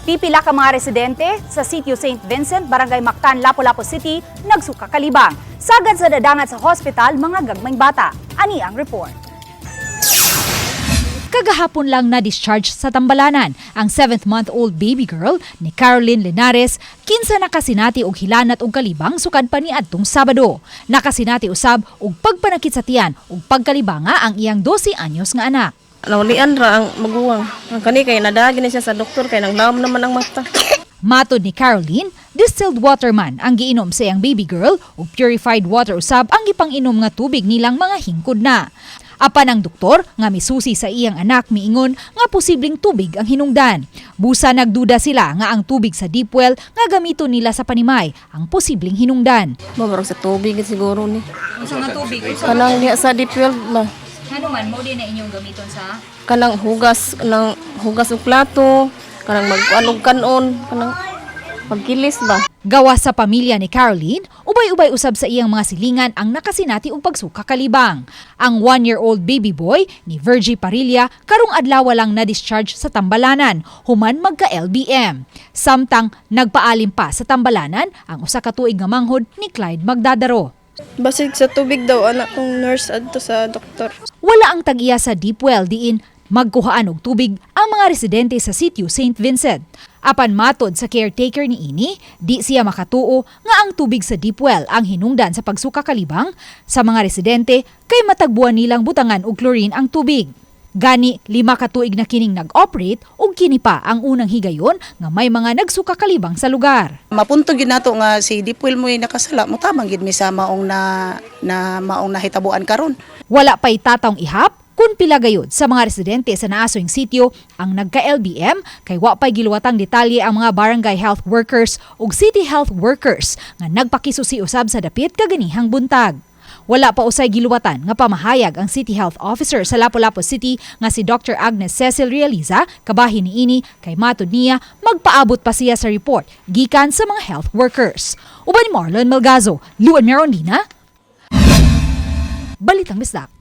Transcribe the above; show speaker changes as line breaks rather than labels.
Pipila ka mga residente sa Sitio St. Vincent, Barangay Mactan, Lapu-Lapu City, nagsuka kalibang. Sagad sa dadangat sa hospital, mga gagmayng bata. Ani ang report.
Kagahapon lang na-discharge sa Tambalanan ang 7-month-old baby girl ni Caroline Linares, kinsa nakasinati og hilanat og kalibang sukad pa ni adtong Sabado. Nakasinati usab og pagpanakit sa tiyan ug pagkalibanga ang iyang 12 anyos nga anak.
Nawalian ra ang maguwang. Ang kani kay nadagi na siya sa doktor kay nanglaom naman ang mata.
Matod ni Caroline, distilled water man ang giinom sa iyang baby girl ug purified water usab ang gipang-inom nga tubig nilang mga hingkod na. Apan ang doktor nga misusi sa iyang anak miingon nga posibleng tubig ang hinungdan. Busa nagduda sila nga ang tubig sa deep well nga gamiton nila sa panimay ang posibleng hinungdan.
Mabarog sa tubig siguro ni.
Unsa nga tubig?
Kanang diha sa deep well ba?
Ngano man mo din na inyong gamiton sa
Kanang hugas og plato, kanang magkuan kanon, kanang pagkilis ba.
Gawa sa pamilya ni Caroline, ubay-ubay usab sa iyang mga silingan ang nakasinati og pagsuka kalibang. Ang 1-year-old baby boy ni Virgie Parilla karong adlaw lang na-discharge sa Tambalanan, human magka-LBM. Samtang nagpaalim pa sa Tambalanan ang usa ka tuig nga manghod ni Clyde Magdadaro.
Basig sa tubig daw anak kong nurse adto sa doktor.
Wala ang tag-iya sa deep well diin magkuhaan og tubig ang mga residente sa sitio St. Vincent. Apan matod sa caretaker ni ini, di siya makatuo nga ang tubig sa deep well ang hinungdan sa pagsuka kalibang sa mga residente kay matagbuan nilang butangan og chlorine ang tubig. Gani, 5 ka tuig na kining nag-operate ug kini pa ang unang higayon nga may mga nagsuka kalibang sa lugar.
Mapunto gyud nato nga si Dipwell mo'y nakasala, motabang gyud mi sa maong na, na maong nahitabuan karon.
Wala pa'y tatawng ihap kung pila gayud sa mga residente sa naasoing sitio ang nagka-LBM kay wa pa'y giluwatang detalye ang mga barangay health workers ug city health workers nga nagpakisusi usab sa dapit kaganihang buntag. Wala pa usay giluwatan nga pamahayag ang City Health Officer sa Lapu-Lapu City nga si Dr. Agnes Cecil Realiza kabahin niini kay matud niya magpaabot pa siya sa report gikan sa mga health workers. Uban ni Marlon Melgazo, Luan Merondina, Balitang Bisdak.